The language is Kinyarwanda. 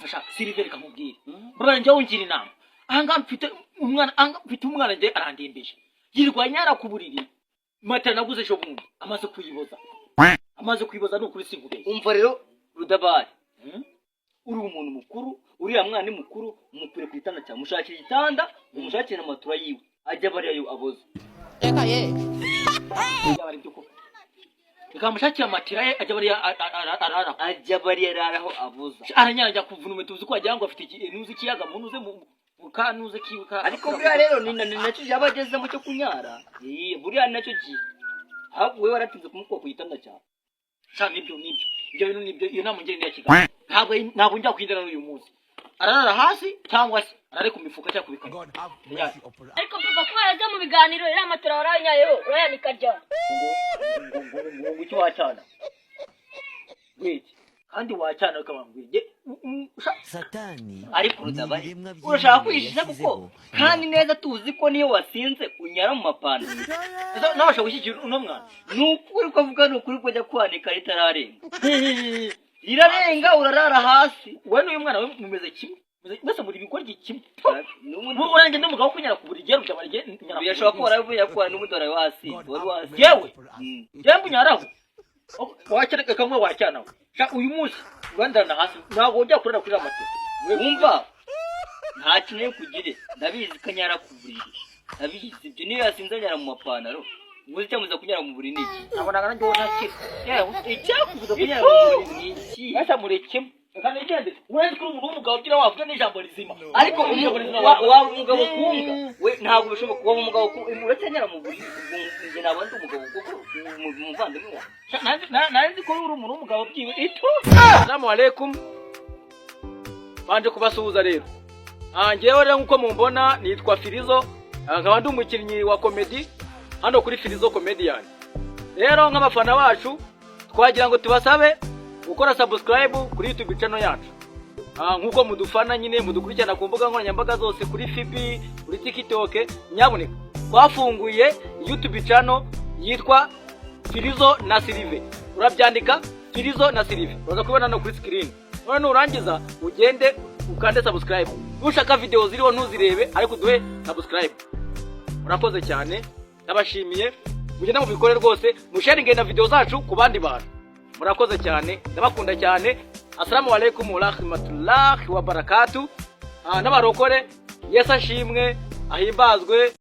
Fasha Silver, kamubwire mbabara, njya wungira inama. Ahangaha mfite umwana, ahangaha mfite umwana, njye arandembeje, yirirwa anyara ku buriri. Matera naguze ejo bundi amaze kuyiboza, amaze kuyiboza, ni ukuri sinkubeshye. Umva rero Rudabari, uri umuntu mukuru, uriya mwana ni mukuru, mukure ku gitanda cyawe, mushakira igitanda, umushakire na matura yiwe, ajya aba ariyo aboza. Reka ye. Byaba ari byo koko, reka mushakire matera ye, ajya bariya araraho. Ajya aba ariyo araraho aboza. Aranyara, ajya kuvuna umuheto, uzi ko wagira ngo afite nuzi ikiyaga mu nuze mu kanuze kiwe ka. Ariko buriya rero ni nacyo yaba agezemo cyo kunyara. Buriya ni nacyo gihe, ahubwo wowe waratinze kumukura ku gitanda cyawe. Sha, nibyo, ibyo bintu nibyo. Iyo nama ngeni ya Kigali, ntabwo njya kwindana n'uyu munsi. Ararara hasi cyangwa se arare ku mifuka cyangwa ku bikarito. God have mercy upon us. Ariko papa, ko yaje mu biganiro, iriya matora warayanyayeho, urayanika ryari? Ngo icyo wacyana wiki kandi wacyana ukabambwira. Satani Ariko Rudabari, ni ibiremwa urashaka by'Imana kwishisha kuko yashyizeho. Kandi neza tuzi ko niyo wasinze unyara mu mapantaro. Nabasha gushyigikira uno mwana. Ni ukuri ko avuga, ni ukuri ko ajya kwanika ritararenga, rirarenga urarara hasi. Wowe n'uyu mwana we mumeze kimwe. Mwese muri ibigoryi kimwe. N'ubundi Uranjye ndi umugabo wo kunyara ku buriri, byaba nyara ku birashoboka ko buriri. waravuye kwa n'ubundi waraye wasinze, wari wasinze. Yewe, yewe mbunyaraho wacyana kamwe wacyana we. Sha, uyu munsi urandarana hasi, ntabwo ujya kurara kuri matera. Wumva, nta kintu yo kugire, ndabizi ko anyara ku buriri, ndabizi ibyo. Niyo yasinze anyara mu mapantaro, ubuze icyamuza kunyara mu buriri ni iki? Nabonaga nanjye wowe ntakira, yewe. Icyakubuza kunyara mu buriri ni iki? Mwese muri kimwe, reka nigendere. Uretse ko uri umuntu w'umugabo ugira wavuga n'ijambo rizima. Ariko Ijambo rizima waba umugabo kunga we, ntabwo bishoboka waba umugabo uretse anyara mu buriri. Ubwo njye naba ndi umugabo kuko umuvandimwe wawe. Sha, nari nzi ko uri umuntu w'umugabo byiwe ito. Assalamu alaikum, banje kubasuhuza rero. Njyewe rero nk'uko mumbona nitwa Firizo, nkaba ndi umukinnyi wa comedy hano kuri Firizo Comedian. Rero nk'abafana bacu twagira ngo tubasabe gukora subscribe kuri YouTube channel yacu. Nk'uko mudufana nyine, mudukurikirana ku mbuga nkoranyambaga zose, kuri FB, kuri TikTok, nyabuneka twafunguye YouTube channel yitwa Firizo na Silive. Urabyandika Firizo na Silive, uraza kubibona hano kuri screen. None nurangiza ugende ukande subscribe. Nushaka video ziriho ntuzirebe, ariko uduhe subscribe. Murakoze cyane, ndabashimiye. Mugende mubikore rwose, musharinge na video zacu ku bandi bantu. Murakoze cyane, ndabakunda cyane. Assalamu alaikum warahmatullahi wabarakatu. N'abarokore, Yesu ashimwe ahimbazwe.